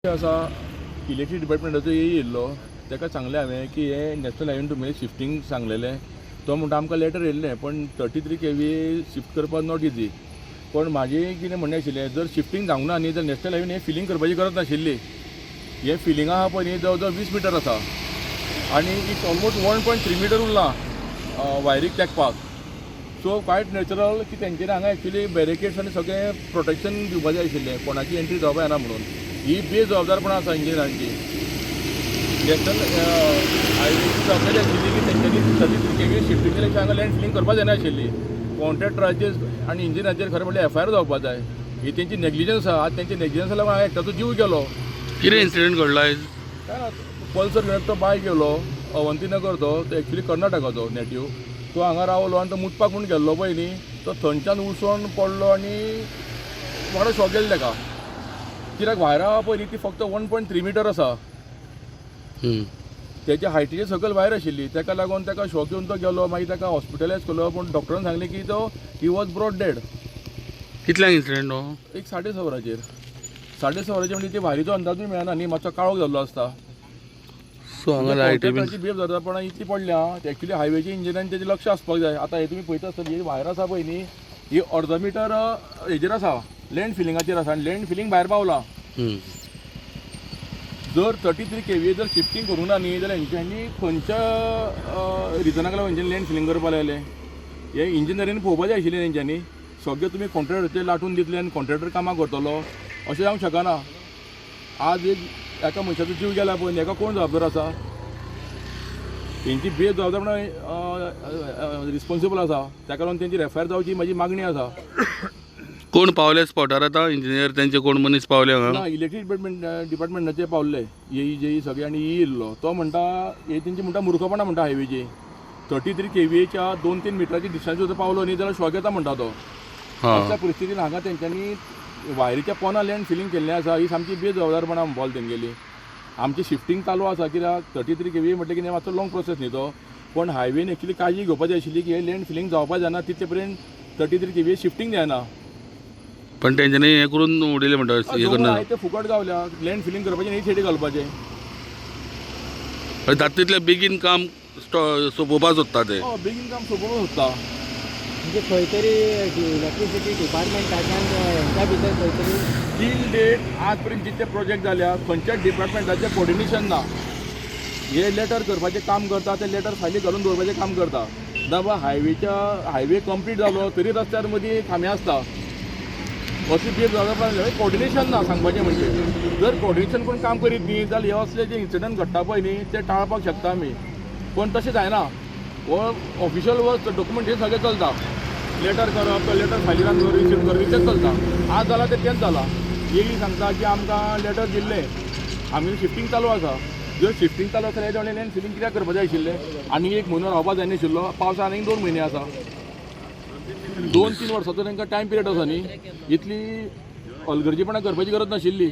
आसा इलेक्ट्रीक डिपार्टमेंटाचो ए येयल्लो, ताका सांगलें हांवें की हे नॅशनल हायवे तुमी शिफ्टींग सांगलेलें. तो म्हणटा आमकां लेटर येयल्लें, पण 33 kVA shift करपाक not easy. पण म्हाजें कितें म्हणणें आशिल्लें, जर शिफ्टींग जावंक ना न्ही, जाल्यार नॅशनल हायवेन हें फिलींग करपाची गरज नाशिल्ली. हें फिलींग आहा पळय न्ही, जवळ जवळ 20 मिटर आसा आनी it's almost 1.3 meter उरलां वायरीक तेंकपाक. सो क्वायट नॅचरल की तेंच्यांनी हांगा एक्चुली बॅरिकेड्स आनी सगळें प्रोटेक्शन दिवपाचें आशिल्लें, कोणाची एंट्री जावपा जायना म्हणून. ही बेजबाबदारपणां आसा इंजिनियरांची. नॅशनल हायवेची जबाबदारी आशिल्ली की तेंच्यांनी 33 kV shifting केल्या हांगा लँड फिलींग करपा जायना आशिल्ली. कॉन्ट्रॅक्टराचेर आनी इंजिनियराचेर खरें म्हणल्यार एफआयआर जावपा जाय. ही तेंची नेग्लिजन्स आसा. आज तेंच्या नेग्लिजन्सा लागून हांगा एकट्याचो जीव गेलो. कितें इन्सिडेंट घडला आयज? काय ना, पल्सर घेवन तो बायक गेलो, अवंतीनगर तो, तो एक्चुली कर्नाटकाचो नेटीव. तो हांगा रावलो आनी तो मुतपाक म्हूण गेल्लो पळय न्ही, तो थंयच्यान उसोन पडलो आनी बरो शॉक गेलो ताका. कित्याक वायरां आहा पळय न्ही, ती फक्त 1.3 मिटर आसा. तेच्या हायटीचे सकयल वायर आशिल्ली. ताका लागून ताका शॉक येवन तो गेलो. मागीर ताका हॉस्पिटलायज केलो, पूण डॉक्टरान सांगलें की तो he was brought dead. कितल्यांक इन्सिडेंट हो? एक 6:30 वरांचेर. 6:30 वरांचेर म्हणजे ती वायरीचो अंदाजूय मेळना न्ही, मातसो काळोख जाल्लो आसता. सो हांगा लायटी बीन कॉन्ट्रॅक्टराची बेजबाबदारपणां इतली पडल्या. एक्चुली हायवेच्या इंजिनियरान तेजें लक्ष आसपाक जाय. आतां हे तुमी पळयता आसतली, ही वायर आसा पळय न्ही, ही अर्द मिटर हेजेर आसा, लँड फिलिंगाचेर आसा आनी लँड फिलींग भायर पावलां. जर 33 kVA जर शिफ्टींग करूंक ना न्ही, जाल्यार हेंच्यांनी खंयच्या रिजनाक लागून हेंच्यांनी लँड फिलींग करपाक लायलें, हें इंजिनियरीन पळोवपाचें आशिल्लें तेंच्यांनी. सगळें तुमी कॉन्ट्रॅक्टराचेर लाटून दितले आनी कॉन्ट्रॅक्टर कामां करतलो अशें जावंक शकना. आज एक एका मनशाचो जीव गेला पळय, हेका कोण जबाबदार आसा? तेंची बेजबाबदारपणां रिस्पोन्सिबल आसा. ताका लागून तेंची एफआयआर जावची म्हाजी मागणी आसा. कोण पावले स्पॉटार आतां? इंजिनियर तेंचे कोण मनीस पावले हांगा? ना, इलेक्ट्रीक डिपार्टमेंटाचे पावल्ले, एई जेई सगळे आनी ई येयल्लो. तो म्हणटा हे तेंची म्हणटा मुर्खपणां म्हणटा. हायवेची 33 kVAच्या 2-3 मिटराची डिस्टन्स जर पावलो न्ही, जाल्यार शॉक येता म्हणटा तो. असल्या परिस्थितीन हांगा तेंच्यांनी वायरीच्या पोना लँड फिलींग केल्लें आसा. ही सामकी बेजबाबदारपणां म्हणपाक तेंगेली. आमची शिफ्टींग चालू आसा, कित्याक 33 kVA म्हटलें की मातसो लॉंग प्रोसेस न्ही तो. पण हायवेन एक्चुली काळजी घेवपाची आशिल्ली की हे लँड फिलींग जावपा जायना तितले पर्यंत 33 kVA shifting जायना. पण तेंच्यांनी हें करून उडयलें म्हणटा, हें करना. ते फुकट गावल्या. लँड फिलींग करपाचें न्ही, थेडी घालपाचें. जाता तितले बेगीन काम सोंपोवपाक सोदता ते. हय, बेगीन काम सोंपोवंक सोदता. म्हणजे खंय तरी इलेक्ट्रिसिटी डिपार्टमेंटाच्यान हेंच्या भितर खंय तरी टील डेट आज पर्यंत जितले प्रोजेक्ट जाल्या, खंयच्याच डिपार्टमेंटाचें कोऑर्डिनेशन ना. हे लेटर करपाचें काम करता, ते लेटर फायली घालून दवरपाचें काम करता. ना बा, हायवेच्या हायवे कंप्लीट जालो तरी रस्त्यार मदीं खांबे आसता. अशी बेजबाबदारपणां, कोऑर्डिनेशन ना. सांगपाचें म्हणजे जर कोऑर्डिनेशन करून काम करीत न्ही, जाल्यार हे असले जे इन्सिडंट घडटा पळय न्ही, ते टाळपाक शकता आमी. पूण तशें जायना. हो ऑफिशियल वर्क, डॉक्युमेंट हे सगळें चलता. लेटर करप, तो लेटर फायली दवर, रिसीव करप, तेच चलता. आज जालां तें तेंच जालां. एई सांगता की आमकां लेटर दिल्लें, आमी शिफ्टींग चालू आसा. जर शिफ्टींग चालू आसा जाल्यार लँड फिलींग कित्याक करपाचें आशिल्लें? आनी एक म्हयनो रावपा जायना आशिल्लो? पावसा आनीक 2 म्हयने आसा. 2-3 वर्साचो तांकां टायम पिरियड आसा न्ही. इतली हलगर्जीपणां करपाची गरज नाशिल्ली.